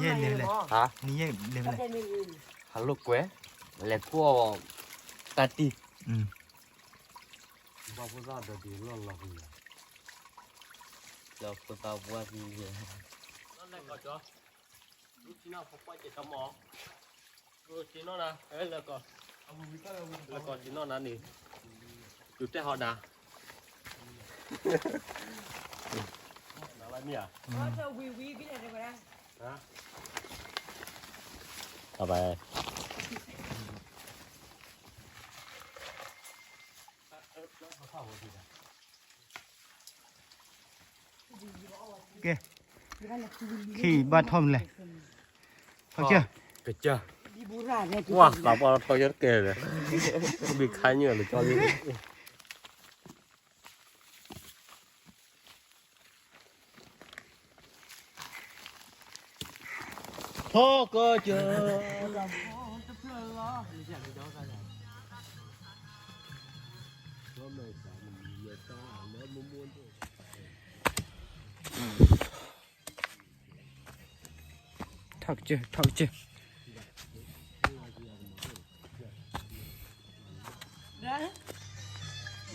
ယဲၢ်လဲၤလဲၣ်, ဟါ, နယဲၢ်လဲၤလဲၣ်, ဟးလိာ်ကွဲ, လဲၤခူၣ်အီၣ်တၢ်တံၢ်, ဘၣ်ဖိသၣ်ဒီးဒုးလီၢ်လီၤကယၤ, လီၢ်ဖိသၣ်ပှၢ်သံယဲၢ်, လီၢ်ဖိသၣ်ပှၢ်ကဲတမီၢ်, လီၢ်ဖိသၣ်, လီၢ်ဖိသၣ်န့ၣ်, ဒုးတဲဟီဒၣ်, နဝဲမ့ၢ်ဧါ, ဘၣ်ဘၣ် ကဲ, ခံဘၣ်ထီၣ်မလဲၣ်, ထီၣ်ကၢ, ကစၢ်, ဝါသးပှၢ်ထီၣ်ကၢတကဲလဲၣ်, ဘံခါညၣ်လၢကၠီလံ ထီၣ်ကၢကၢ, ထီၣ်ကၢ, ထီၣ်ကၢ,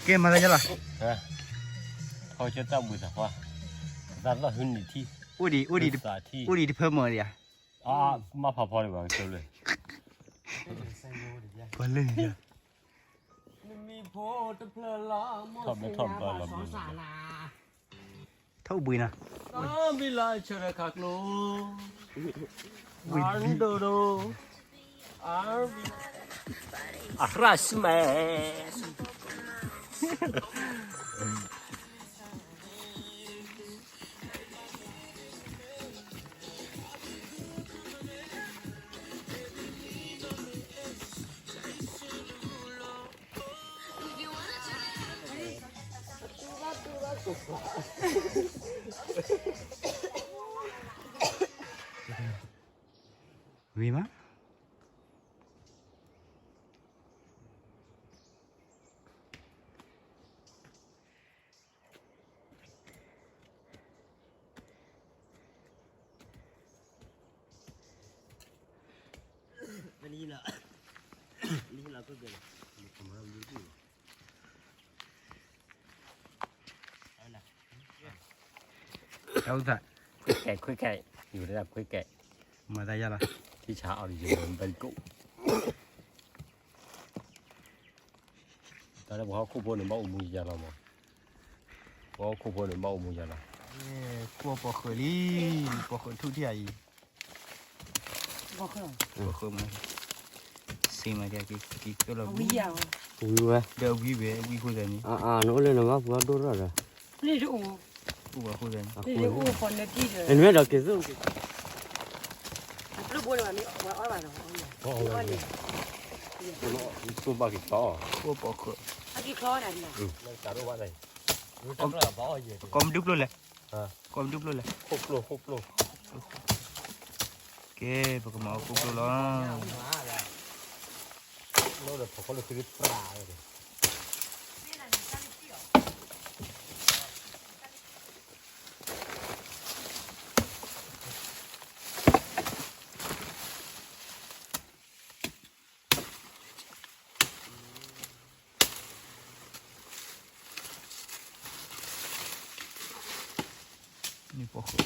ကဲမၤသးယလီၤ, ထီၣ်ကၢတၢ်ဘှံးသးပှၢ်, သးလီၢ်ဟုနံၣ်ထံ, အိၣ်ဒံး, အိၣ်ဒံးတဖၢမီၤဒံးဧါ, မၤဖးဖီဒံးဘၣ်ကၠိလၢ, ပှၤလၢ, ထီၣ်ဘျၢထီၣ်ဘျၢလီၤဘျၢ, ထီၣ်ဘှံးနၤ, ဘံလီၤဆၢထၢၣ်ခးကျိ, ဘံဒိၣ်ဒိၣ်, အရၣ်စမဲ ဝံၤမး တၢ်အိၣ်သး ခွ့ကဲ, ခွ့ကဲ, ယူၤတၢ်ခွ့ကဲ, မၤသးယါလီၤ, ထံဆါအီၤဒီးယဘဲကိၣ်, တၢ်လၢပှၤဟီၣ်ခိၣ်ဖိန့ၣ် ဘၣ်အိၣ်မူယါလီၤမး, ပှၤဟီၣ်ခိၣ်ဖိန့ၣ် ဘၣ်အိၣ်မူယါလီၤ, ကွၢ်ပိာ်ဃုာ်လံ, ပိာ်ဃုာ်ထူၣ်ထံၣ်အံၤ ပဃုမး, စ့မးဒ်က့ၤကၢလီၤ, ဝံၤဝဲ, ဒီးဝံၤဝဲ, ဝံၤဃိသးန့ၣ်, နအိၣ်လၢနဘၣ်ပှၤဒိၣ်ထီၣ်ဒီး, အိၣ်ပှၤဃိသးန့ၣ်, နမ့ၢ်ဒီးက့ၤသိၣ်, သိၣ်ဘၣ်က့ၤချီ, အိၣ်ပှၤဃု, ကီၢ်မဒုပျိလဲၣ်, ကီၢ်မဒုပျိလဲၣ်, ကဲ ပကမၤအီၣ်ခိၣ်ဖျိလီၤ. နံၤပီၢ်ဃုာ် ပီၢ်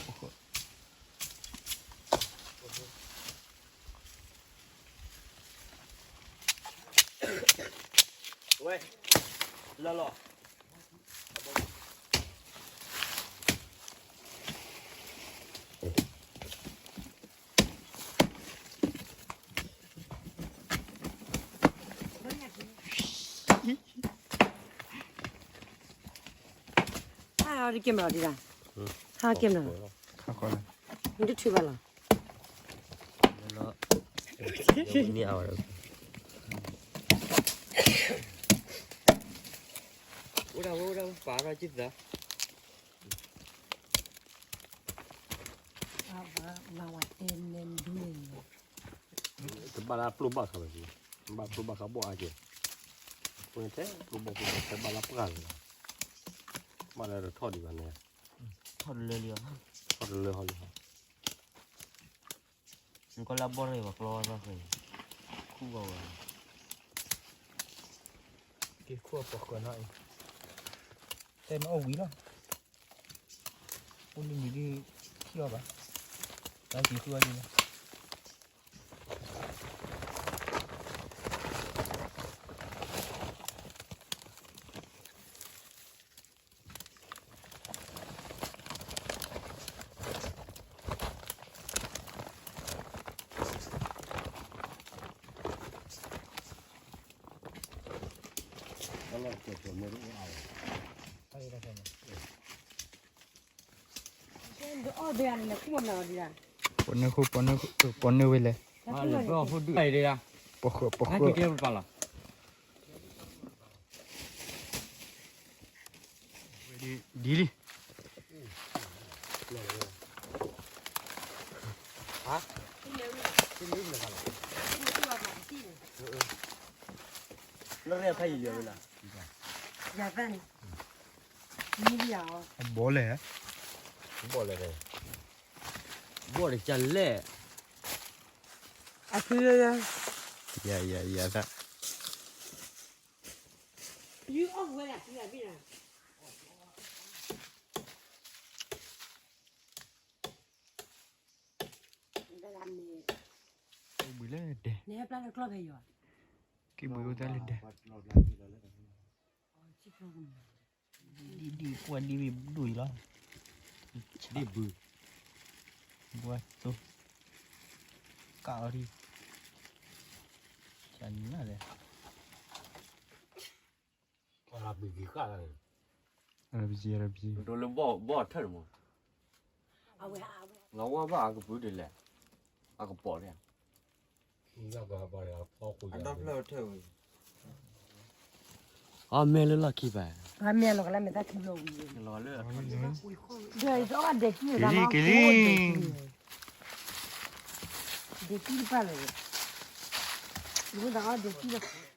ဃုာ် ဝဲ လၢလီၤ. ဟါ ဒီကဲမလီၤဒံးဒၣ်, ဟါကဲမလီၤ, နတထုးဘၣ်လီၤ. အိၣ်ဒၣ်ဝဲ အိၣ်ဒၣ်ဝဲ ပာ်ထီၣ်ကံၢ်သး, တဘၣ်လၢပျိၢ်ဘၣ်ခါဘၣ်, ဘၣ်ပျိၢ်ဘၣ်ခါဘီၣ်အါကဲ, ဝဲထဲပျိၢ်ဘၣ်ပျိၢ်ဘၣ်ထဲဘၣ်လၢပှၢ်လီၤ, ဘၣ်လၢတထီၣ်ဒံးဘၣ်န့ၣ်, ထီၣ်တလၢလံ, ထီၣ်တလၢဟီလံဟီ. ကီၢ်လၢအဘီၣ်ရ့ၣ်ပှၤကျီဝဲသီဃဲၤ, ခူၣ်ဘၣ်ဝဲ, က့ၤခူၣ်အပိာ်ဃၢၤနီၤအံၤ, တဲမ့ၢ်အိၣ်ဝံၤလီၤ, အိၣ်လံနံၤဒုး ထံၣ်အီၤဘၣ်, တၢ်က့ၤခူၣ်အီၤဒ်လီၤ. ပိာ်နၢ်ဃိ, ပိာ်နၢ်ဃိ, ပိာ်နၢ်ဝဲလဲၣ်, ပိာ်ဃၢၤ, ပိာ်ဃၢၤ, ဒ်လံ, လၢရဲၣ်ဖးယံၤလၢဝဲလၢ, ဘီၣ်လဲၣ်, ဘီၣ်လဲၣ်, ဘီၣ်တကလဲၣ်, အဖု, ယၤယၤယၤသး, ဘုလၢဒဲ, က့ၤဘုအိၣ်တၢ်လၢဒဲ, ဒ်ဒ်ကွၢ်ဒ်ဝံၤ ဒိၣ်အံၤလီၤ, ဒ်ဘု, ဘှါသိ, ကၣ်အီၤဒ်, ကနၣ်လဲၣ်, အရဘံက့ၤဃၣ်လၢ, အရဘံ, အရဘံ, ဒိလၢဘီၣ်ထၢၣ်န့ၣ်မး, လီၤဝါဘၣ်အကပုၤဒ်လဲၣ်, အကပိာ်န့ၣ် အမဲာ်လၢလီၢ်ခံဘၣ်, အမဲာ်လီၤကလၢမဲာ်တၢ်ခံဘျီဝံၤ, ဒီးအီၣ်ဒဲးကံၢ်လီၤ, ဒဲးကံၢ်တပၢ်လီၤ, ယမ့ၢ်တအီၣ်ဒဲးကံၢ်လီၤ